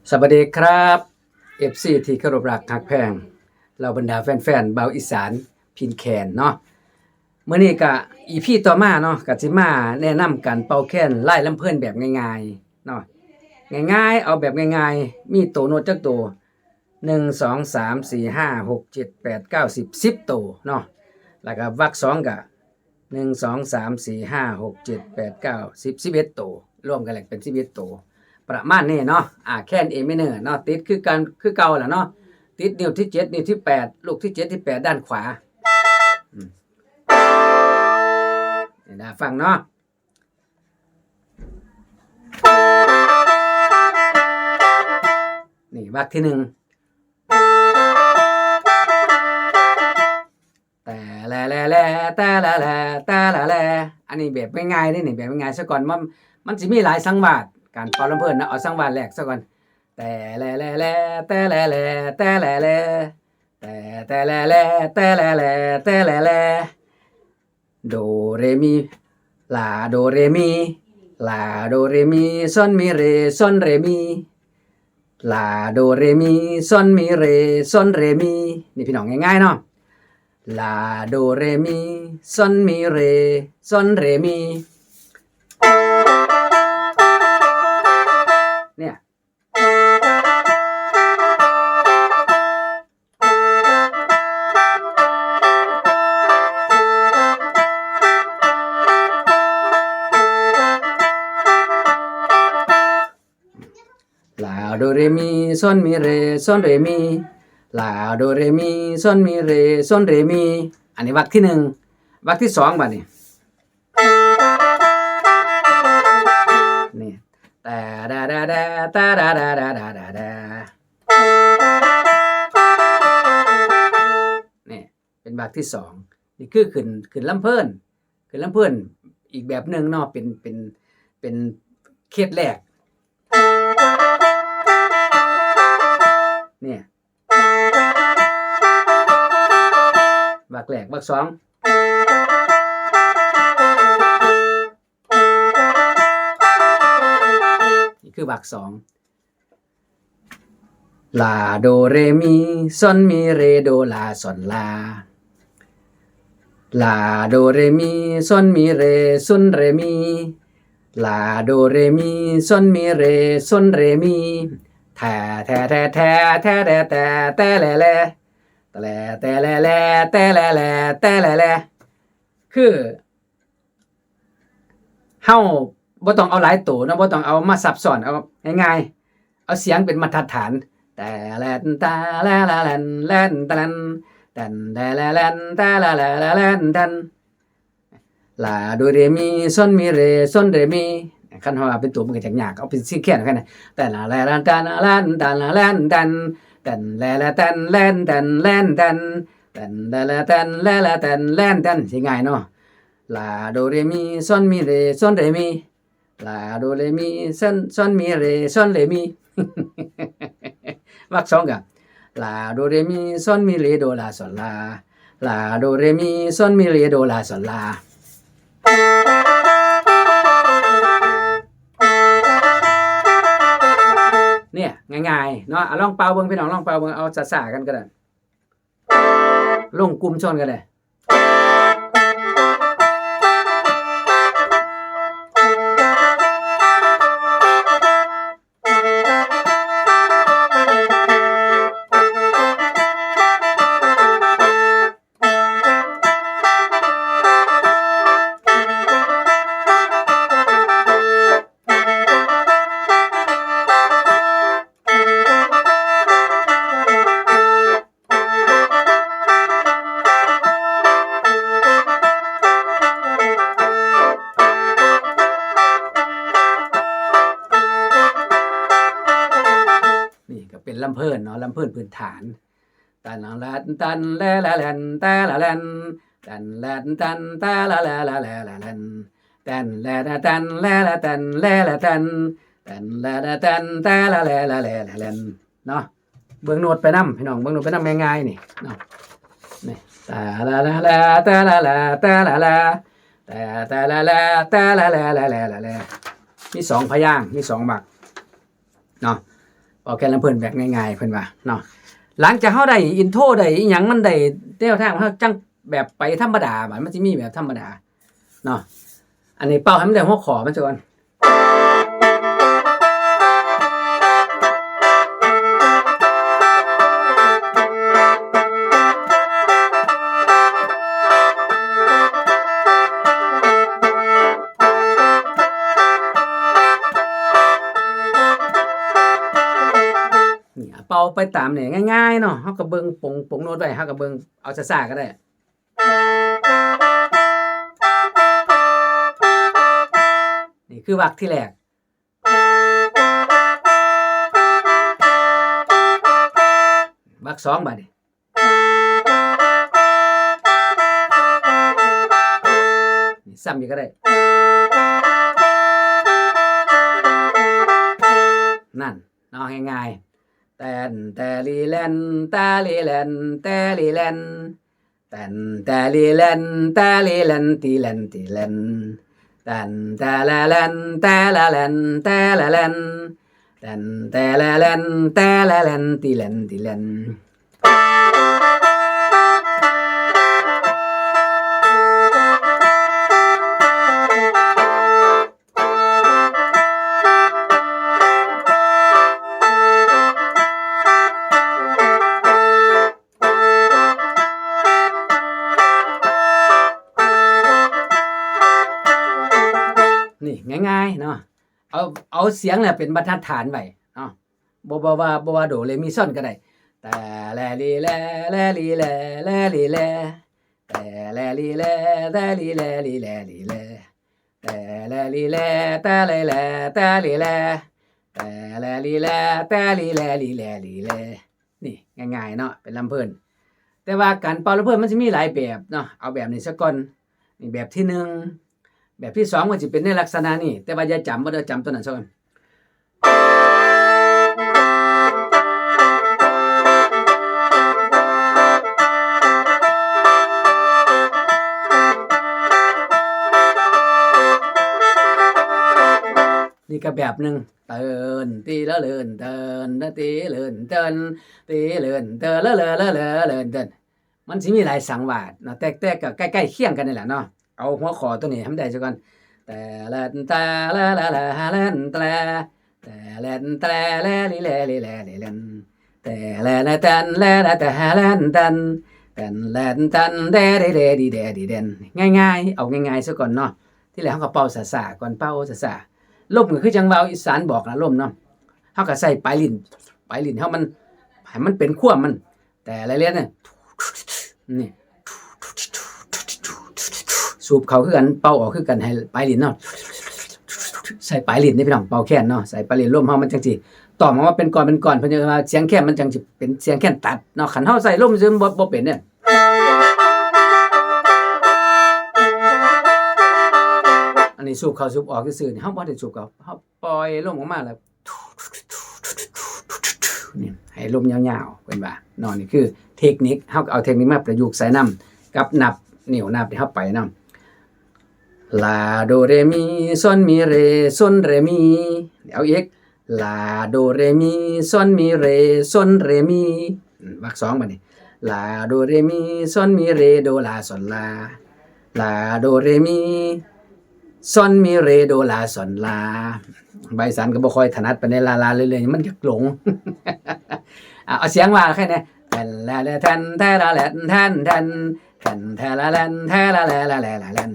ສະບາຍດີຄັບ ເອັຟຊີ ທີ່ເຄົາລົບຮັກຮັກແພງ ເຫຼົ່າບັນດາແຟນໆ ບ່າວອີສານພິນແຄນເນາະ. ມື້ນີ້ກະ ອີພີ ຕໍ່ມາເນາະ ກະຊິມາແນະນຳການເປົ່າແຄນລາຍລຳເພີນແບບງ່າຍໆເນາະ, ງ່າຍໆ ເອົາແບບງ່າຍໆ ມີໂຕໂນ້ດຈັກໂຕ? ໜຶ່ງ ສອງ ສາມ ສີ່ ຫ້າ ຫົກ ເຈັດ ແປດ ເກົ້າ ສິບ ສິບໂຕເນາະ. ແລ້ວກະວັກສອງກະ ໜຶ່ງ ສອງ ສາມ ສີ່ ຫ້າ ຫົກ ເຈັດ ແປດ ເກົ້າ ສິບ ສິບເອັດໂຕ, ລວມກັນແລ້ວເປັນສິບເອັດໂຕ ປະມານນີ້ເນາະ. ອາ ແຄນ A minor ເນາະ ຕິດຄືກັນ ຄືເກົ່າລະເນາະ, ຕິດນິ້ວທີເຈັດ ນິ້ວທີແປດ ລູກທີເຈັດ ທີແປດ ດ້ານຂວາ. ອືມ ໃຫ້ດາຟັງເນາະ. ນີ້ວັກທີໜຶ່ງ ແຕ່ແລແລແລ ແຕ່ແລແລ ແຕ່ແລແລ. ອັນນີ້ແບບງ່າຍໆເດ້ນີ້ ແບບງ່າຍໆຊະກ່ອນ. ມັນ ມັນຊິມີຫຼາຍສັງວາດ ການເປົ່າລຳເພີນເນາະ. ເອົາສັງວາດແລກຊະກ່ອນ ແຕ່ແລແລແລ ແຕ່ແລແລ ແຕ່ແລແລ ແຕ່ແຕ່ແລແລ ແຕ່ແລແລ ແຕ່ແລແລ. ໂດເຣມີ ລາໂດເຣມີ ລາໂດເຣມີ ຊອນມີເຣ ຊອນເຣມີ ລາໂດເຣມີ ຊອນມີເຣ ຊອນເຣມີ. ນີ້ພີ່ນ້ອງ ງ່າຍໆເນາະ ລາໂດເຣມີ ຊອນມີເຣ ຊອນເຣມີ ເນຍ. ລາໂດເຣມີ ຊອນມີເຣ ຊອນເຣມີ ລາໂດເຣມີ ຊອນມີເຣ ຊອນເຣມີ. ອັນນີ້ວັກທີໜຶ່ງ. ວັກທີສອງບາດນີ້ ນີ້ ແຕ່ແດແດແດ ແຕ່ແດແດແດແດແດ ນີ້ ເປັນວັກທີສອງ. ນີ້ຄືຂຶ້ນ ຂຶ້ນລຳເພີນ ຂຶ້ນລຳເພີນອີກແບບໜຶ່ງເນາະ ເປັນ ເປັນ ເປັນເຂດແລກ ນີ້ ວັກແລກ. ວັກສອງ ນີ້ຄືວັກສອງ ລາໂດເຣມີ ຊອນມີເຣ ໂດລາ ຊອນລາ ລາໂດເຣມີ ຊອນມີເຣ ຊອນເຣມີ ລາໂດເຣມີ ຊອນມີເຣ ຊອນເຣມີ ແທ ແທ ແທ ແທ ແທ ແລ ແຕ ແຕ ແລ ແລ ແຕ ແລ ແຕ ແລ ແລ ແຕ ແລ ແລ ແຕ ແລ ແລ. ຄື ເຮົາບໍ່ຕ້ອງເອົາຫຼາຍໂຕເນາະ ບໍ່ຕ້ອງເອົາມາຊັບຊ້ອນ ເອົາງ່າຍໆ ເອົາສຽງເປັນມາດຕະຖານ ແຕ່ແລນ ຕາແລລາແລນ ແລນຕາແລນ ແຕ່ນແລແລແລນ ຕາແລແລແລນ ແຕ່ນ ລາໂດເຣມີ ຊອນມີເຣ ຊອນເຣມີ. ຄັນເຮົາວ່າເປັນໂຕມັນກໍຈະຍາກ ເອົາເປັນສຽງແຄນເອົາແຄ່ນັ້ນ ແຕ່ນແລແລນ ຕາແລແລນ ຕາແລແລນ ແຕ່ນ ແຕ່ນແລແລແຕນ ແລນ ແຕນ ແລນ ແຕນ ແຕ່ນແລແລແຕນ ແລແລແຕນ ແລນ ແຕນ ຊິງ່າຍເນາະ. ລາໂດເຣມີ ຊອນມີເຣ ຊອນເຣມີ ລາໂດເຣມີ ຊອນ ຊອນມີເຣ ຊອນເຣມີ. ວັກສອງກະ ລາໂດເຣມີ ຊອນມີເຣ ໂດລາ ຊອນລາ ລາໂດເຣມີ ຊອນມີເຣ ໂດລາ ຊອນລາ. ເນຍ ງ່າຍໆເນາະ. ອາ ລອງເປົ່າເບິ່ງ ພີ່ນ້ອງ ລອງເປົ່າເບິ່ງ ເອົາຊ້າໆກັນກໍໄດ້. ລົງກຸ່ມຊົນກໍໄດ້. ນີ້ກໍເປັນລຳເພີນເນາະ ລຳເພີນພື້ນຖານ. ຕັນລະແລນ ຕັນແລລະແລນ ແຕລະແລນ ແຕນແລນ ແຕນ ແຕລະແລລະແລລະແລນ ແຕນແລລະແຕນ ແລລະແຕນ ແລລະແຕນ ແຕນແລລະແຕນ ແຕລະແລລະແລລະແລນ ເນາະ. ເບິ່ງໂນ້ດໄປນຳ ພີ່ນ້ອງ ເບິ່ງໂນ້ດໄປນຳ ງ່າຍໆນີ້ເນາະ. ນີ້ ຕາລາລາລາ ຕາລາລາ ຕາລາລາ ແຕ່ ແຕ່ລາລາ ຕາລາລາ ລາແລລາແລ ມີສອງພະຍາງ ມີສອງວັກເນາະ. ເປົ່າແຄນລຳເພີນແບບງ່າຍໆ ເພິ່ນວ່າເນາະ. ຫຼັງຈາກເຮົາໄດ້ອິນໂທ ໄດ້ອີ່ຫຍັງ ມັນໄດ້ແນວທາງ ເຮົາຈັ່ງແບບໄປທຳມະດາ ບາດມັນຊິມີແບບທຳມະດາເນາະ. ອັນນີ້ເປົ່າໃຫ້ມັນໄດ້ຫົວຂໍ້ມັນຊະກ່ອນ. ນີ້ ເປົ່າໄປຕາມນີ້ ງ່າຍໆເນາະ. ເຮົາກໍເບິ່ງ ປົງ ປົງໂນດໄວ້ ເຮົາກໍເບິ່ງເອົາຊ້າໆກໍໄດ້. ນີ້ຄືວັກທີແລກ. ວັກສອງບາດນີ້ ນີ້ຊ້ຳອີກກໍໄດ້. ນັ້ນເນາະ ງ່າຍໆ. ແຕ່ນແຕ່ລີແລ່ນ ແຕ່ລີແລ່ນ ແຕ່ລີແລ່ນ ແຕ່ນແຕ່ລີແລ່ນ ແຕ່ລີແລ່ນ ຕີແລ່ນ ຕີແລ່ນ ແຕ່ນແຕ່ແລແລ່ນ ແຕ່ລະແລ່ນ ແຕ່ລະແລ່ນ ແຕ່ນແຕ່ແລແລ່ນ ແຕ່ລະແລ່ນ ຕີແລ່ນ ຕີແລ່ນ. ນີ້ງ່າຍໆເນາະ ເອົາ ເອົາສຽງນີ້ເປັນບັນທັດຖານໄວ້ເນາະ. ບໍ່ ບໍ່ວ່າ ບໍ່ວ່າໂດເຣມີຊອນກໍໄດ້ ແຕ່ແລລີແລ ແລລີແລ ແລລີແລ ແຕ່ແລລີແລ ແຕ່ລີແລ ລີແລ ລີແລ ແຕ່ແລລີແລ ແຕ່ລີແລ ແຕ່ລີແລ ແຕ່ແລລີແລ ແຕ່ລີແລ ລີແລ ລີແລ. ນີ້ງ່າຍໆເນາະ ເປັນລຳເພີນ. ແຕ່ວ່າການເປົ່າລຳເພີນມັນຊິມີຫຼາຍແບບເນາະ ເອົາແບບນີ້ຊະກ່ອນ. ນີ້ແບບທີໜຶ່ງ ແບບທີສອງມັນຊິເປັນໃນລັກສະນະນີ້ ແຕ່ວ່າຢ່າຈຳ ບໍ່ໄດ້ຈຳຕົວນັ້ນຊະກ່ອນ. ນີ້ກໍແບບໜຶ່ງ ເຕີນ ຕີລະເລີນ ເຕີນ ລະຕີເລີນ ເຕີນ ຕີເລີນ ເຕີນ ລະເລີ ລະເລີ ເລີນ ເຕີນ. ມັນຊິມີຫຼາຍສັງວາດເນາະ ແຕ່ ແຕ່ກໍໃກ້ໆຄຽງກັນນີ້ແຫຼະເນາະ. ເອົາຫົວຂໍ້ຕົວນີ້ໃຫ້ມັນໄດ້ຊະກ່ອນ ແຕ່ແລນ ແຕ່ແລ ແລ ແລ ແລ ແລນ ແຕ່ແລນ ແຕ່ແລ ແລ ລີ ແລ ລີ ແລ ລີ ແລນ ແຕ່ແລນ ແລ ແຕນ ແລ ແລ ແຕ ແລນ ແຕນ ແຕນ ແລນ ແຕນ ແດ ເດ ເດ ດີ ແດ ດີ ແດນ. ງ່າຍໆ ເອົາງ່າຍໆຊະກ່ອນເນາະ. ທີແລກເຮົາກໍເປົ່າຊ້າໆກ່ອນ ເປົ່າຊ້າໆ. ລົມກໍຄືຈັ່ງເວົ້າອີສານບອກລະ ລົມເນາະ ເຮົາກໍໃສ່ປາຍຫຼິ້ນ ປາຍຫຼິ້ນເຮົາມັນ ໃຫ້ມັນເປັນຄວາມມັນ ແຕ່ລະເລນນີ້ ນີ້ ສູບເຂົ້າຄືກັນ ເປົ່າອອກຄືກັນ ໃຫ້ປາຍຫຼິ້ນເນາະ ໃສ່ປາຍຫຼິ້ນເດ້ພີ່ນ້ອງ ເປົ່າແຄນເນາະ ໃສ່ປາຍຫຼິ້ນ ລົມເຮົາມັນຈັ່ງຊິຕອມອອກມາເປັນກ້ອນເປັນກ້ອນ ເພິ່ນເອີ້ນວ່າສຽງແຄນ ມັນຈັ່ງຊິເປັນສຽງແຄນຕັດເນາະ ຄັນເຮົາໃສ່ລົມຊື່ບໍ່ ບໍ່ເປັນເດ້. ອັນນີ້ສູບເຂົ້າສູບອອກຊື່ໆ ນີ້ ເຮົາບໍ່ໄດ້ສູບເຂົ້າ ເຮົາປ່ອຍລົມອອກມາແລ້ວ ນີ້ ໃຫ້ລົມຍາວໆ ເພິ່ນວ່າເນາະ. ນີ້ຄືເທັກນິກ ເຮົາກໍເອົາເທັກນິກມາປະຍຸກໃສ່ນຳກັບນັບ ນິ້ວນັບທີ່ເຮົາໄປນຳ ລາ ໂດ ເຣ ມີ ຊອນ ມີ ເຣ ຊອນ ເຣ ມີ. ເອົາອີກ ລາ ໂດ ເຣ ມີ ຊອນ ມີ ເຣ ຊອນ ເຣ ມີ. ອືມ ວັກສອງບາດນີ້ ລາ ໂດ ເຣ ມີ ຊອນ ມີ ເຣ ໂດ ລາ ຊອນ ລາ ລາ ໂດ ເຣ ມີ ຊອນ ມີ ເຣ ໂດ ລາ ຊອນ ລາ. ບາງອີສານກໍບໍ່ຄ່ອຍຖະໜັດປານໃດ ລາ ລາ ເລື້ອຍໆ ມັນຢາກຫຼົງ. ອ່າ ເອົາສຽງວ່າໃຄແດ່ ແທັນ ແລ ແລ ແທັນ ແທ ລາ ແລນ ແທັນ ແທັນ ແທັນ ແທ ລາ ແລນ ແທ ລາ ແລ ລາ ແລ ລາ ແລນ.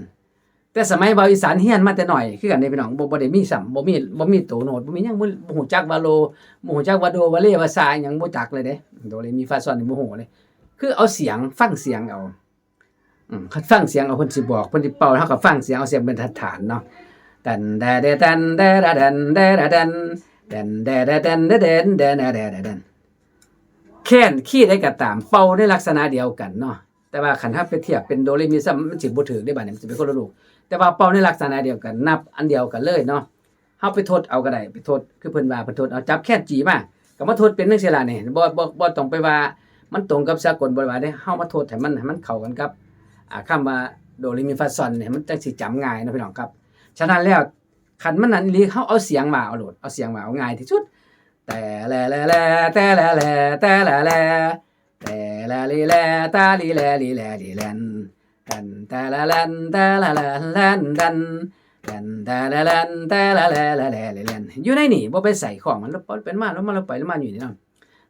ແຕ່ສະໄໝເວົ້າອີສານຮຽນມາແຕ່ນ້ອຍຄືກັນເດ້ພີ່ນ້ອງ ບໍ່ ບໍ່ໄດ້ມີຊ້ຳ ບໍ່ມີ ບໍ່ມີໂຕໂນດ ບໍ່ມີຫຍັງ ບໍ່ ບໍ່ຮູ້ຈັກວ່າໂລ ບໍ່ຮູ້ຈັກວ່າໂດ ວ່າເລ ວ່າຊາ ອີ່ຫຍັງບໍ່ຈັກເລີຍເດ້. ໂດ ເຣ ມີ ຟາ ຊອນ ນີ້ບໍ່ຮູ້ເລີຍ ຄືເອົາສຽງ ຟັງສຽງເອົາ. ອືມ ຄັນຟັງສຽງເອົາ ເພິ່ນຊິບອກ ເພິ່ນຊິເປົ່າ ເຮົາກໍຟັງສຽງເອົາ ສຽງເປັນຖານເນາະ ແຕນແດແດແຕນແດແດແດນແດແດແດນ ແຕນແດແດແຕນແດແດນແດແດແດນ. ແຄນຄີໃດກໍຕາມ ເປົ່າໃນລັກສະນະດຽວກັນເນາະ ແຕ່ວ່າຄັນເຮົາໄປທຽບເປັນໂດເຣມີຊ້ຳ ມັນຊິບໍ່ຖືກເດ້ ບາດນີ້ມັນຊິເປັນຄົນລະລູກ ແຕ່ວ່າເປົ່າໃນລັກສະນະດຽວກັນ ນັບອັນດຽວກັນເລີຍເນາະ. ເຮົາໄປທົດເອົາກໍໄດ້ ໄປທົດ ຄືເພິ່ນວ່າ ເພິ່ນທົດເອົາ ຈັບແຄນຈີມາ ກໍມາທົດເປັນຈັ່ງຊີ້ລະນີ້ ບໍ່ ບໍ່ ບໍ່ຕ້ອງໄປວ່າມັນຕົງກັບສາກົນ ບໍ່ໄດ້ວ່າເດ້ ເຮົາມາທົດໃຫ້ມັນ ໃຫ້ມັນເຂົ້າກັນກັບ ອ່າ ຄຳວ່າໂດເຣມີຟາຊອນນີ້ ມັນຈັ່ງຊິຈຳງ່າຍເນາະພີ່ນ້ອງຄັບ. ສະນັ້ນແລ້ວ ຄັນມັນນັ້ນອີ່ຫຼີ ເຮົາເອົາສຽງວ່າເອົາໂລດ ເອົາສຽງວ່າເອົາງ່າຍທີ່ສຸດ. ແ ແຕ່ແລແລແລ ແຕ່ແລແລ ແຕ່ແລແລ ແຕ່ລາລີແລ ຕາລີແລ ລີແລ ລີແລນ ແຕ່ນ ແຕ່ລາແລນ ແຕ່ລາແລນ ແລນ ແຕ່ນ ແຕ່ນ ແຕ່ລາແລນ ແຕ່ລາແລ ແລແລ ແລແລນ ຢູ່ໃນນີ້ ບໍ່ໄປໃສ່ຂອງມັນ ແລ້ວເປົ່າເປັນມາ ແລ້ວມາ ແລ້ວໄປ ແລ້ວມາຢູ່ນີ້ເນາະ.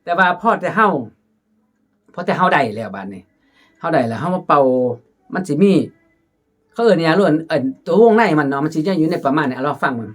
ແຕ່ວ່າພໍແຕ່ເຮົາ ພໍແຕ່ເຮົາໄດ້ແລ້ວບາດນີ້ ເຮົາໄດ້ແລ້ວ ເຮົາມາເປົ່າ ມັນຊິມີ ເຂົາເອີ້ນຫຍັງ ເອີ້ນ ເອີ້ນຕົວວົງໃນມັນເນາະ ມັນຊິຢູ່ໃນປະມານນີ້ ເອົາລອງຟັງເບິ່ງ.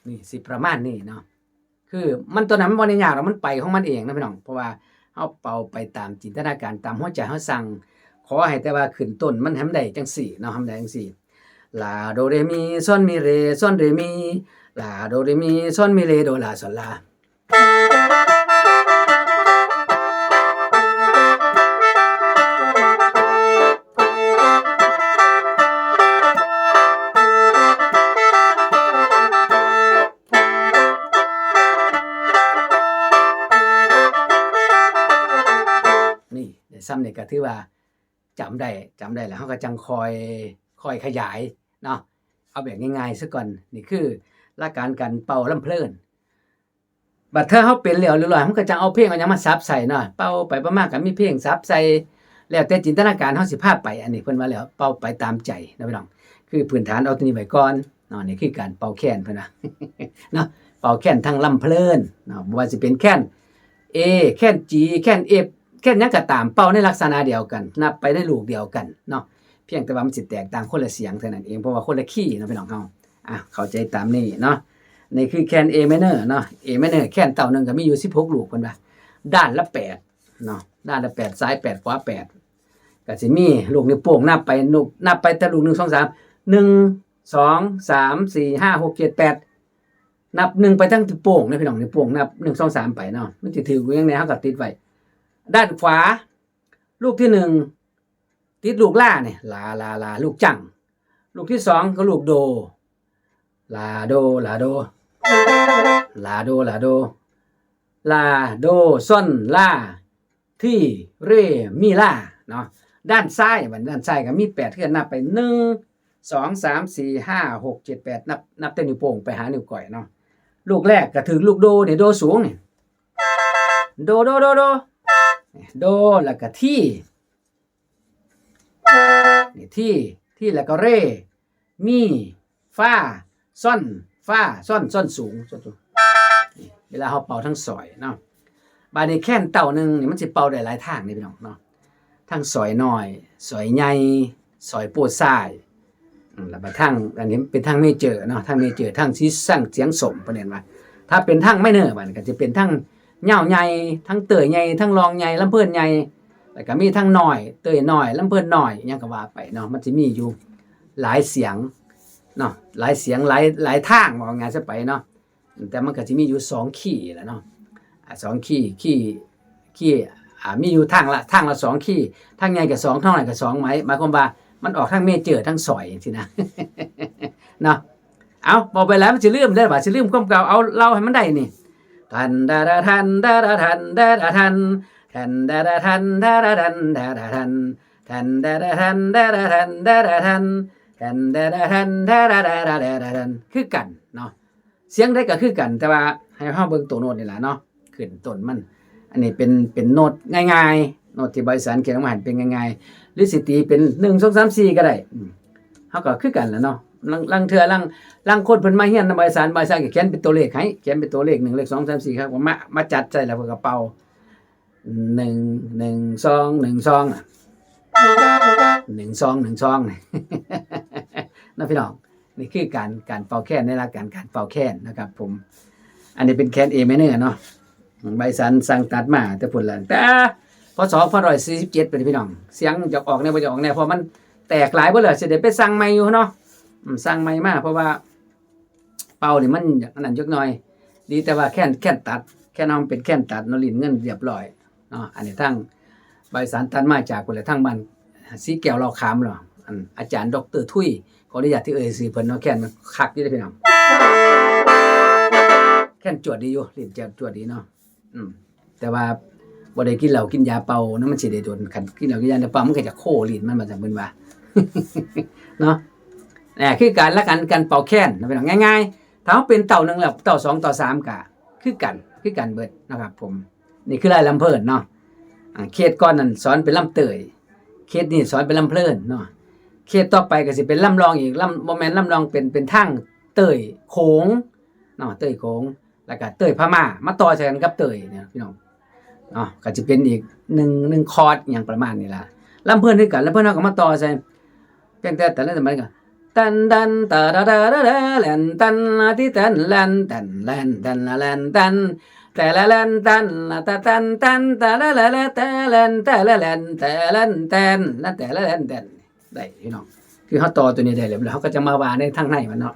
ນີ້ ຊິປະມານນີ້ເນາະ ຄືມັນ ຕົວນັ້ນມັນບໍ່ໄດ້ຍາກດອກ ມັນໄປຂອງມັນເອງນະພີ່ນ້ອງ ເພາະວ່າເຮົາເປົ່າໄປຕາມຈິນຕະນາການ ຕາມຫົວໃຈເຮົາສັ່ງ ຂໍໃຫ້ແຕ່ວ່າຂຶ້ນຕົ້ນມັນໃຫ້ມັນໄດ້ຈັ່ງຊີ້ເນາະ ໃຫ້ມັນໄດ້ຈັ່ງຊີ້ ລາ ໂດ ເຣ ມີ ຊອນ ມີ ເຣ ຊອນ ເຣ ມີ ລາ ໂດ ເຣ ມີ ຊອນ ມີ ເຣ ໂດ ລາ ຊອນ ລາ. ນີ້ ໄດ້ຊ່ຳນີ້ກໍຖືວ່າ ຈຳໄດ້ ຈຳໄດ້ແລ້ວ ເຮົາກໍຈັ່ງຄ່ອຍ ຄ່ອຍຂະຫຍາຍເນາະ ເອົາແບບງ່າຍໆຊະກ່ອນ. ນີ້ຄືຫຼັກການການເປົ່າລຳເພີນ. ບັດເທື່ອເຮົາເປັນແລ້ວຮຽບຮ້ອຍ ເຮົາກໍຈັ່ງເອົາເພງເອົາຫຍັງມາສັບໃສ່ເນາະ ເປົ່າໄປເປົ່າມາກໍມີເພງສັບໃສ່ ແລ້ວແຕ່ຈິນຕະນາການເຮົາຊິພາໄປ. ອັນນີ້ເພິ່ນວ່າແລ້ວ ເປົ່າໄປຕາມໃຈເນາະພີ່ນ້ອງ ຄືພື້ນຖານເອົາຕົວນີ້ໄວ້ກ່ອນເນາະ. ນີ້ຄືການເປົ່າແຄນເພິ່ນວ່າເນາະ ເປົ່າແຄນທັງລຳເພີນເນາະ ບໍ່ວ່າຊິເປັນແຄນ A ແຄນ G ແຄນ F ແຄນຫຍັງກໍຕາມ ເປົ່າໃນລັກສະນະດຽວກັນ ນັບໄປໃນລູກດຽວກັນເນາະ ພຽງແຕ່ວ່າມັນຊິແຕກຕ່າງຄົນລະສຽງເທົ່ານັ້ນເອງ ເພາະວ່າຄົນລະຄີເນາະພີ່ນ້ອງເຮົາ. ອ່ະ ເຂົ້າໃຈຕາມນີ້ເນາະ. ນີ້ຄືແຄນ A minor ເນາະ A minor ແຄນເຕົ້າໜຶ່ງກໍມີຢູ່ສິບຫົກລູກ ເພິ່ນວ່າ ດ້ານລະແປດເນາະ ດ້ານລະແປດ ຊ້າຍແປດ ຂວາແປດ ກໍຊິມີລູກນິ້ວໂປ້ງ ນັບໄປ ນັບໄປແຕ່ລູກ ໜຶ່ງ ສອງ ສາມ ໜຶ່ງ ສອງ ສາມ ສີ່ ຫ້າ ຫົກ ເຈັດ ແປດ ນັບໜຶ່ງໄປທາງນິ້ວໂປ້ງນະພີ່ນ້ອງ ນິ້ວໂປ້ງນັບ ໜຶ່ງ ສອງ ສາມ ໄປເນາະ ມັນຊິຖືກຢູ່ຫຍັງແດ່ ເຮົາກໍຕິດໄວ້. ດ້ານຂວາ ລູກທີໜຶ່ງ ຕິດລູກລານີ້ ລາ ລາ ລາ ລູກຈັງ ລູກທີສອງກໍລູກໂດ ລາ ໂດ ລາ ໂດ ລາ ໂດ ລາ ໂດ ລາ ໂດ ຊອນ ລາ ທີ ເຣ ມີ ລາ ເນາະ. ດ້ານຊ້າຍ ບັດນີ້ດ້ານຊ້າຍກໍມີແປດ ຄືກັນ ນັບໄປ ໜຶ່ງ ສອງ ສາມ ສີ່ ຫ້າ ຫົກ ເຈັດ ແປດ ນັບ ນັບແຕ່ນິ້ວໂປ້ງໄປຫານິ້ວກ້ອຍເນາະ. ລູກແລກກໍຖືກລູກໂດນີ້ ໂດສູງນີ້ ໂດ ໂດ ໂດ ໂດ ໂດ ແລ້ວກໍທີ ນີ້ ທີ ທີ ແລ້ວກໍເຣ ມີ ຟາ ຊອນ ຟາ ຊອນ ຊອນສູງ ຊອນສູງ. ນີ້ເວລາເຮົາເປົ່າທາງສອຍເນາະ. ບາດນີ້ແຄນເຕົ້າໜຶ່ງນີ້ ມັນຊິເປົ່າໄດ້ຫຼາຍທາງເດ້ພີ່ນ້ອງເນາະ ທັງສອຍນ້ອຍ ສອຍໃຫຍ່ ສອຍໂປ້ຊ້າຍ ອືມ ແລ້ວບາດທາງ ອັນນີ້ເປັນທາງເມເຈີເນາະ ທາງເມເຈີ ທາງສີສັງສຽງສົ້ມ ເພິ່ນເອີ້ນວ່າ. ຖ້າເປັນທາງໄມເນີ ບາດນີ້ກໍຈະເປັນທັງຍາວໃຫຍ່ ທັງເຕີຍໃຫຍ່ ທັງລອງໃຫຍ່ ລຳເພີນໃຫຍ່ ແລ້ວກໍມີທັງນ້ອຍ ເຕີຍນ້ອຍ ລຳເພີນນ້ອຍ ຫຍັງກໍວ່າໄປເນາະ. ມັນຊິມີຢູ່ຫຼາຍສຽງເນາະ ຫຼາຍສຽງ ຫຼາຍ ຫຼາຍທາງ ເວົ້າງ່າຍຊະໄປເນາະ. ແຕ່ມັນກໍຊິມີຢູ່ສອງຄີແຫຼະເນາະ ອາ ສອງຄີ ຄີ ຄີ ອາ ມີຢູ່ທາງລະ ທາງລະສອງຄີ ທາງໃຫຍ່ກໍສອງ ທາງນ້ອຍກໍສອງ ໝາຍ ໝາຍຄວາມວ່າມັນອອກທາງເມເຈີ ທາງສອຍຈັ່ງຊີ້ນະ ເນາະ. ເອົາ ເວົ້າໄປຫຼາຍມັນຊິລືມເດີ ບາດຊິລືມຄວາມເກົ່າ ເອົາເລົ່າໃຫ້ມັນໄດ້ນີ້ ທັນ ດາ ດາ ທັນ ດາ ດາ ທັນ ດາ ດາ ທັນ ແທນ ດາ ດາ ທັນ ດາ ດາ ທັນ ແທນ ດາ ດາ ທັນ ດາ ດາ ທັນ ດາ ດາ ທັນ ແທນແດແດແທນແດແດແດແດແດແດແດນ ຄືກັນເນາະ ສຽງໃດກໍຄືກັນ ແຕ່ວ່າໃຫ້ເຮົາເບິ່ງໂຕໂນ້ດນີ້ລະເນາະ ຂຶ້ນຕົ້ນມັນ. ອັນນີ້ເປັນ ເປັນໂນ້ດງ່າຍໆ ໂນ້ດທີ່ບ່າວອີສານຂຽນອອກມາໃຫ້ເປັນງ່າຍໆ ຫຼືຊິຕີເປັນ ໜຶ່ງ ສອງ ສາມ ສີ່ ກໍໄດ້. ອືມ ເຮົາກໍຄືກັນລະເນາະ ລາງ ລາງເທື່ອ ລາງ ລາງຄົນເພິ່ນມາຮຽນນຳບ່າວອີສານ ບ່າວອີສານກໍຂຽນເປັນຕົວເລກໃຫ້ ຂຽນເປັນຕົວເລກ ໜຶ່ງ ເລກ ສອງ ສາມ ສີ່ ເຂົາກໍມາ ມາຈັດໃສ່ ແລ້ວເພິ່ນກໍເປົ່າ ໜຶ່ງ ໜຶ່ງ ສອງ ໜຶ່ງ ສອງ ໜຶ່ງ ສອງ ໜຶ່ງ ສອງ ເນາະພີ່ນ້ອງ. ນີ້ຄືການ ການເປົ່າແຄນ ໃນຫຼັກການການເປົ່າແຄນນະຄັບຜົມ. ອັນນີ້ເປັນແຄນ A minor ເນາະ ບ່າວອີສານສັ່ງຕັດມາແຕ່ພຸ້ນລະ ຕັ້ງແຕ່ ພ.ສ. ພັນເກົ້າຮ້ອຍສີ່ສິບເຈັດ ພຸ້ນພີ່ນ້ອງ. ສຽງຢາກອອກແດ່ບໍ່ຢາກອອກແດ່ ເພາະມັນແຕກຫຼາຍເບິດແລ້ວ ຊິໄດ້ໄປສັ່ງໃໝ່ຢູ່ເນາະ. ອືມ ສັ່ງໃໝ່ມາ ເພາະວ່າ ເປົ່ານີ້ມັນຢາກອັນນັ້ນຈັກໜ່ອຍ ດີແຕ່ວ່າແຄນ ແຄນຕັດ ແຄນເຮົາມັນເປັນແຄນຕັດເນາະ ຫຼິ້ນເງິນລຽບລ້ອຍເນາະ. ອັນນີ້ທາງບ່າວອີສານຕັດມາຈາກພຸ້ນແຫຼະ ທາງບ້ານສີແກ້ວເລົ່າຂາມເນາະ ອັນອາຈານ ດອຣ ທຸຍ ຂໍອະນຸຍາດທີ່ເອີ່ຍຊື່ເພິ່ນເນາະ. ແຄນມັນຄັກຢູ່ເດ້ພີ່ນ້ອງ ແຄນຈວດດີຢູ່ ຫຼິ້ນແຈວດຈວດດີເນາະ. ອືມ ແຕ່ວ່າບໍ່ໄດ້ກິນເຫຼົ້າກິນຢາເປົ່ານະ ມັນຊິໄດ້ດົນ ຄັນກິນເຫຼົ້າກິນຢາແລ້ວເປົ່າ ມັນກໍຈະໂຄລີນມັນ ວ່າຊັ້ນເພິ່ນວ່າເນາະ. ແນ່ ຄືການລະກັນ ການເປົ່າແຄນເນາະພີ່ນ້ອງ ງ່າຍໆ ຖ້າເຮົາເປັນເຕົ້າໜຶ່ງແລ້ວ ເຕົ້າສອງ ເຕົ້າສາມ ກະຄືກັນ ຄືກັນເບິດເນາະຄັບຜົມ. ນີ້ຄືລາຍລຳເພີນເນາະ ອ່າ ເຂດກ່ອນນັ້ນສອນເປັນລຳເຕີຍ ເຂດນີ້ສອນເປັນລຳເພີນເນາະ ເຂດຕໍ່ໄປກໍຊິເປັນລຳລອງອີກ ລຳ ບໍ່ແມ່ນລຳລອງ ເປັນ ເປັນທາງເຕີຍໂຂງເນາະ ເຕີຍໂຂງ ແລ້ວກະເຕີຍພະມ້າ ມາຕໍ່ໃສ່ກັນກັບເຕີຍນີ້ພີ່ນ້ອງເນາະ ກໍຈະເປັນອີກໜຶ່ງ ໜຶ່ງຄອດ ອີ່ຫຍັງປະມານນີ້ລະ. ລຳເພີນຄືກັນ ລຳເພີນເຮົາກໍມາຕໍ່ໃສ່ ພຽງແຕ່ແຕ່ລະສະໄໝກໍ ຕັນດັນຕາດາດາດາແລນຕັນລາຕິແຕນແລນແຕນແລນແຕນລາແລນແຕນແຕລາແລນແຕນລາຕາແຕນແຕນຕາລາລາແລນແຕແລນแตแลแลนแตแลนแตน แลนแตแลแลนแตน ໄດ້ພີ່ນ້ອງ ຄືເຮົາຕໍ່ຕົວນີ້ໄດ້ແລ້ວ ແລ້ວເຮົາກໍຈະມາວ່າໃນທາງໃນມັນເນາະ.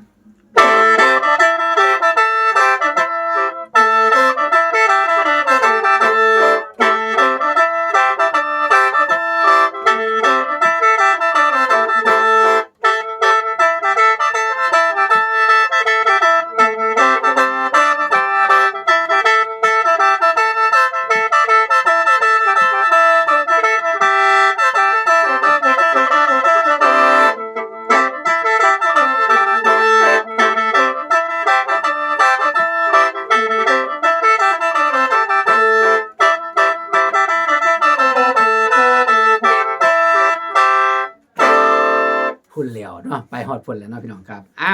ພຸ້ນແລ້ວເນາະ ໄປຮອດພຸ້ນແລ້ວເນາະພີ່ນ້ອງຄັບ. ອ່ະ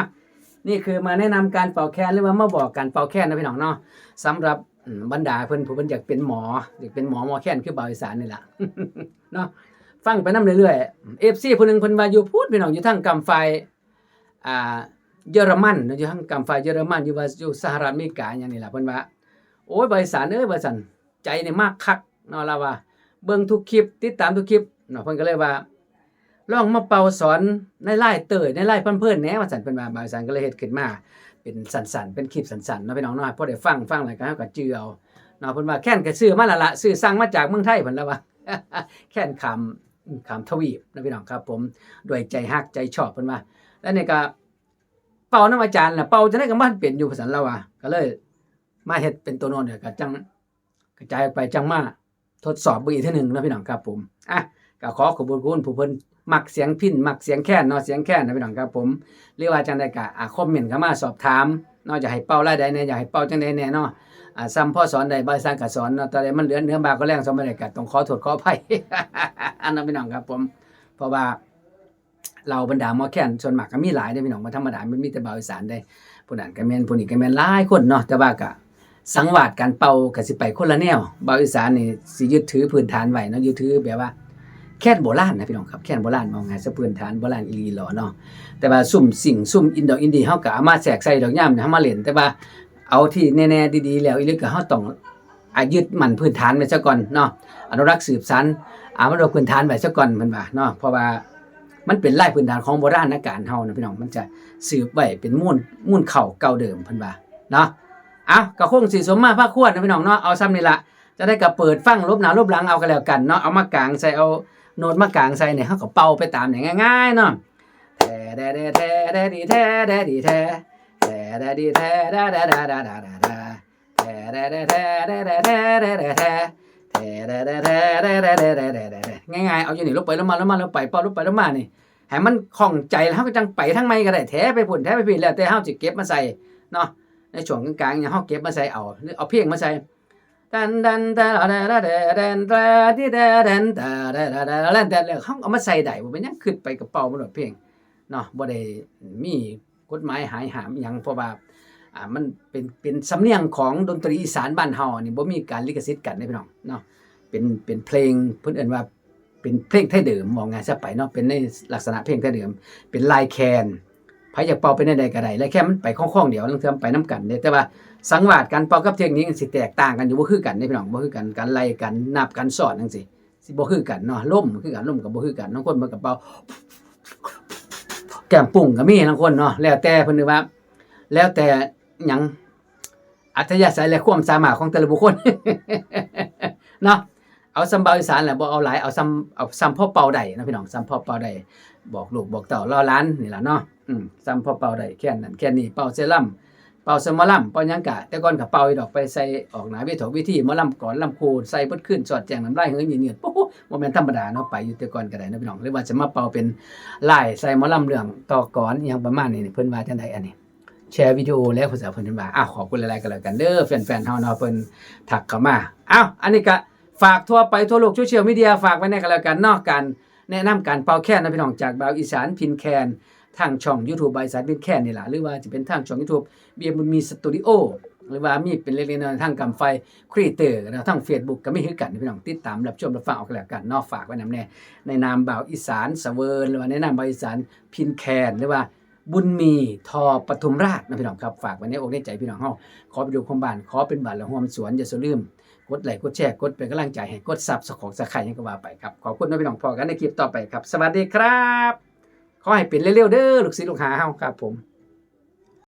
ນີ້ຄືມາແນະນຳການເປົ່າແຄນ ຫຼືວ່າມາບອກການເປົ່າແຄນເນາະພີ່ນ້ອງເນາະ ສຳລັບ ອືມ ບັນດາເພິ່ນ ຜູ້ເພິ່ນຢາກເປັນໝໍ ຢາກເປັນໝໍ ໝໍແຄນຄືບ່າວອີສານນີ້ລະເນາະ. ຟັງໄປນຳເລື້ອຍໆ ເອັຟຊີຜູ້ໜຶ່ງເພິ່ນວ່າຢູ່ພຸ້ນພີ່ນ້ອງ ຢູ່ທາງກ້ຳຝ່າຍ ອ່າ ເຢຍລະມັນເນາະ ຢູ່ທາງກ້ຳຝ່າຍເຢຍລະມັນ ຢູ່ວ່າຢູ່ສະຫະລັດອາເມລິກາຫຍັງນີ້ລະ ເພິ່ນວ່າ ໂອ້ຍ ບ່າວອີສານເອີຍ ວ່າຊັ້ນ ໃຈນີ້ມັກຄັກເນາະ ລາວວ່າ ເບິ່ງທຸກຄລິບ ຕິດຕາມທຸກຄລິບເນາະ ເພິ່ນກໍເລີຍວ່າ ລອງມາເປົ່າສອນໃນລາຍເຕີຍ ໃນລາຍລຳເພີນແດ່ ວ່າຊັ້ນ ເພິ່ນວ່າ. ບ່າວອີສານກໍເລີຍເຮັດຂຶ້ນມາເປັນສັ້ນໆ ເປັນຄລິບສັ້ນໆເນາະພີ່ນ້ອງເນາະ ພໍໄດ້ຟັງ ຟັງແລ້ວກໍເຮົາກໍຈື່ເອົາເນາະ. ເພິ່ນວ່າ ແຄນກໍຊື້ມາແລ້ວລະ ຊື້ສັ່ງມາຈາກເມືອງໄທພຸ້ນລະວ່າ ແຄນຂ້າມ ຂ້າມທະວີບເນາະພີ່ນ້ອງຄັບຜົມ ດ້ວຍໃຈຮັກໃຈຊອບເພິ່ນວ່າ. ແລ້ວນີ້ກໍເປົ່ານຳອາຈານລະ ເປົ່າຈັ່ງໃດກໍບໍ່ທັນເປັນຢູ່ ວ່າຊັ້ນລາວວ່າ ກໍເລີຍມາເຮັດເປັນໂຕໂນ້ດ ແລ້ວກໍຈັ່ງກະຈາຍອອກໄປ ຈັ່ງມາ ທົດສອບເບິ່ງອີກເທື່ອໜຶ່ງເນາະພີ່ນ້ອງຄັບຜົມ. ອ່ະ ກໍຂໍຂອບຄຸນຜູ້ເພິ່ນມັກສຽງພິນ ມັກສຽງແຄນເນາະ ສຽງແຄນເນາະພີ່ນ້ອງຄັບຜົມ ຫຼືວ່າຈັ່ງໃດກໍ ອ່າ ຄອມເມັນເຂົ້າມາສອບຖາມເນາະ ຢາກໃຫ້ເປົ່າລາຍໃດແດ່ ຢາກໃຫ້ເປົ່າຈັ່ງໃດແດ່ເນາະ. ອ່າ ສ່ຳພໍສອນໄດ້ ບ່າວອີສານກໍສອນເນາະ ແຕ່ໃດມັນເຫຼືອເໜືອບ່າວກໍແຮງ ສ່ວນບໍ່ໄດ້ກໍຕ້ອງຂໍໂທດຂໍອະໄພເນາະພີ່ນ້ອງຄັບຜົມ ເພາະວ່າ ເຫຼົ່າບັນດາໝໍແຄນສ່ວນມາກກໍມີຫຼາຍເດ້ພີ່ນ້ອງ ບໍ່ທຳມະດາ ມັນມີແຕ່ບ່າວອີສານເດ້ ຜູ້ນັ້ນກໍແມ່ນ ຜູ້ນີ້ກໍແມ່ນ ຫຼາຍຄົນເນາະ ແຕ່ວ່າກໍສັງວາດການເປົ່າກໍຊິໄປຄົນລະແນວ. ບ່າວອີສານນີ້ຊິຍຶດຖືພື້ນຖານໄວ້ເນາະ ຍຶດຖືແບບວ່າແຄນໂບລານນະພີ່ນ້ອງຄັບ ແຄນໂບລານ ເວົ້າງ່າຍຊະ ພື້ນຖານໂບລານອີ່ຫຼີຫຼໍເນາະ. ແຕ່ວ່າຊຸມຊິງ ຊຸມອິນດອກອິນດີ ເຮົາກໍເອົາມາແຊກໃສ່ດອກ ຍາມເຮົາມາຫຼິ້ນ ແຕ່ວ່າ ເອົາທີ່ແນ່ໆ ດີໆ ແລ້ວອີ່ຫຼີກໍເຮົາຕ້ອງ ອ່າ ຍຶດໝັ້ນພື້ນຖານໄວ້ຊະກ່ອນເນາະ ອະນຸລັກສືບສານ ອ່າ ມະລະດົກພື້ນຖານໄວ້ຊະກ່ອນ ເພິ່ນວ່າເນາະ ເພາະວ່າມັນເປັນລາຍພື້ນຖານຂອງໂບລານນະການເຮົານະພີ່ນ້ອງ ມັນຈະສືບໄວ້ເປັນມູນ ມູນເຄົ້າເກົ່າເດີມ ເພິ່ນວ່າເນາະ. ເອົ້າ ກໍຄົງຊິສົມມາພາຄວນນະພີ່ນ້ອງເນາະ ເອົາສ່ຳນີ້ລະ ຈະໄດ້ກໍເປີດຟັງຫຼົບໜ້າຫຼົບຫຼັງເອົາກໍແລ້ວກັນເນາະ ເອົາມາກາງໃສ່ ເອົາໂນ້ດມາກາງໃສ່ນີ້ ເຮົາກໍເປົ່າໄປຕາມນີ້ງ່າຍໆເນາະ ແທແດດີແທແດດີແທແດດີແທ ແທແດດີແທແດແດດາດາດາດາ ແທແດແດແທແດແດແທແດແດແທ ແທແດແດແທແດແດແດແດແດແດ ງ່າຍໆ ເອົາຢູ່ນີ້ ລົງໄປລົງມາ ລົງມາ ລົງໄປ ເປົ່າລົງໄປລົງມານີ້ ໃຫ້ມັນຄ່ອງໃຈ ແລ້ວເຮົາກໍຈັ່ງໄປທາງໃໝ່ກໍໄດ້ ແຖໄປພຸ້ນ ແຖໄປພີ້ ແລ້ວແຕ່ເຮົາຊິເກັບມາໃສ່ເນາະ. ໃນຊ່ວງກາງໆ ເຮົາເກັບມາໃສ່ເອົາ ຫຼືເອົາເພງມາໃສ່ ແຕ່ນ ແຕ່ນ ແຕ່ນ ແຕ່ນ ແຕ່ນ ແຕ່ນ ແຕ່ນ ແຕ່ນ ແຕ່ນ ແຕ່ນ ແຕ່ນ ແຕ່ນ ແຕ່ນ ແຕ່ນ ເຮົາເອົາມາໃສ່ໄດ້ ບໍ່ເປັນຫຍັງ ຄິດໄປກໍເປົ່າມາໂລດເພງເນາະ. ບໍ່ໄດ້ມີກົດໝາຍຫາຍຫ້າມອີ່ຫຍັງ ເພາະວ່າ ອ່າ ມັນເປັນ ເປັນສຳນຽງຂອງດົນຕີອີສານບ້ານເຮົານີ້ ບໍ່ມີການລິຂະສິດກັນເດ້ພີ່ນ້ອງເນາະ. ເປັນ ເປັນເພງ ເພິ່ນເອີ້ນວ່າ ເປັນເພງໄທເດີມ ເວົ້າງ່າຍຊະໄປເນາະ ເປັນໃນລັກສະນະເພງໄທເດີມ ເປັນລາຍແຄນ. ໃຜຢາກເປົ່າເປັນແນວໃດກໍໄດ້ ລາຍແຄນມັນໄປຄອງໆດຽວ ລາງເທື່ອມັນໄປນຳກັນເດ້ ແຕ່ວ່າສັງວາດການເປົ່າກັບເທັກນິກມັນຊິແຕກຕ່າງກັນຢູ່ ບໍ່ຄືກັນເດ້ພີ່ນ້ອງ ບໍ່ຄືກັນ. ການໄລ່ ການນັບ ການຊ້ອນຈັ່ງຊີ້ ຊິບໍ່ຄືກັນເນາະ. ລົມຄືກັນ ລົມກໍບໍ່ຄືກັນ ລາງຄົນເພິ່ນກໍເປົ່າແກ້ມປຸ້ງກໍມີ ລາງຄົນເນາະ ແລ້ວແຕ່ເພິ່ນ ຫຼືວ່າແລ້ວແຕ່ຫຍັງ ອັດທະຍາໄສ ແລະ ຄວາມສາມາດຂອງແຕ່ລະບຸກຄົນເນາະ. ເອົາສ່ຳບ່າວອີສານແຫຼະ ບໍ່ເອົາຫຼາຍ ເອົາສ່ຳ ເອົາສ່ຳພໍເປົ່າໄດ້ເນາະພີ່ນ້ອງ ສ່ຳພໍເປົ່າໄດ້. ບອກລູກບອກເຕົ້າເລົ່າຫຼານນີ້ລະເນາະ ອືມ ສ່ຳພໍເປົ່າໄດ້ ແຄນນັ້ນແຄນນີ້ ເປົ່າໃສ່ລຳ ເປົ່າໃສ່ໝໍລຳ ເປົ່າຫຍັງກະ ແຕ່ກ່ອນກະເປົ່າຢູ່ດອກ ໄປໃສ່ອອກໜ້າເວທີ ເວທີໝໍລຳກອນລຳຄູ່ ໃສ່ເບິດຄືນ ສອດແຈ້ງ ນ້ຳລາຍເຫີຍຍືດໆ ໂອ້ໂຫ ບໍ່ແມ່ນທຳມະດາເນາະ. ໄປຢູ່ແຕ່ກ່ອນກະໄດ້ເນາະພີ່ນ້ອງ ຫຼືວ່າຈະມາເປົ່າເປັນລາຍໃສ່ໝໍລຳເລື່ອງຕໍ່ກອນ ອີ່ຫຍັງປະມານນີ້ ເພິ່ນວ່າຈັ່ງໃດ ອັນນີ້ ແຊວິດີໂອແລ້ວ ເພິ່ນວ່າ ອ້າວ ຂອບຄຸນຫຼາຍໆກໍແລ້ວກັນເດີ ແຟນໆເຮົາເນາະ ເພິ່ນທັກເຂົ້າມາ. ອ້າວ ອັນນີ້ກະຝາກທົ່ວໄປທົ່ວໂລກ ໂຊຊຽວມີເດຍ ຝາກໄວ້ແດ່ກໍແລ້ວກັນເນາະ ການແນະນຳການເປົ່າແຄນເນາະພີ່ນ້ອງ ຈາກບ່າວອີສານພິນແຄນ ທາງຊ່ອງຢູທູບບ່າວອີສານພິນແຄນນີ້ລະ ຫຼືວ່າຈະເປັນທາງຊ່ອງຢູທູບ ເບຍບຸນມີສະຕູດິໂອ ຫຼືວ່າມີເປັນເລັກໆນ້ອຍໆ ທາງກຳໄຟຄຣີເອເຕີເນາະ ທາງເຟສບຸກກໍມີຄືກັນ ພີ່ນ້ອງຕິດຕາມຮັບຊົມຮັບຟັງເອົາກໍແລ້ວກັນເນາະ. ຝາກໄວ້ນຳແດ່ ໃນນາມບ່າວອີສານສະເຫວີນ ຫຼືວ່າໃນນາມບ່າວອີສານພິນແຄນ ຫຼືວ່າ ບຸນມີ ທ.ປະທຸມລາດ ນະພີ່ນ້ອງຄັບ. ຝາກໄວ້ໃນອົກໃນໃຈພີ່ນ້ອງເຮົາ ຂໍເປັນລູກຮ່ວມບ້ານ ຂໍເປັນບ້ານລະຮ່ວມສວນ. ຢ່າສະລືມກົດໄລກ໌ ກົດແຊ ກົດເປັນກຳລັງໃຈໃຫ້ ກົດ Subscribe ໃຫ້ກໍວ່າໄປຄັບ. ຂອບຄຸນເນາະພີ່ນ້ອງ ພໍ້ກັນໃນຄລິບຕໍ່ໄປຄັບ. ສະຫວັດດີຄັບ ຂໍໃຫ້ເປັນເລັວໆເດີ ລູກສິດລູກຫາເຮົາຄັບຜົມ.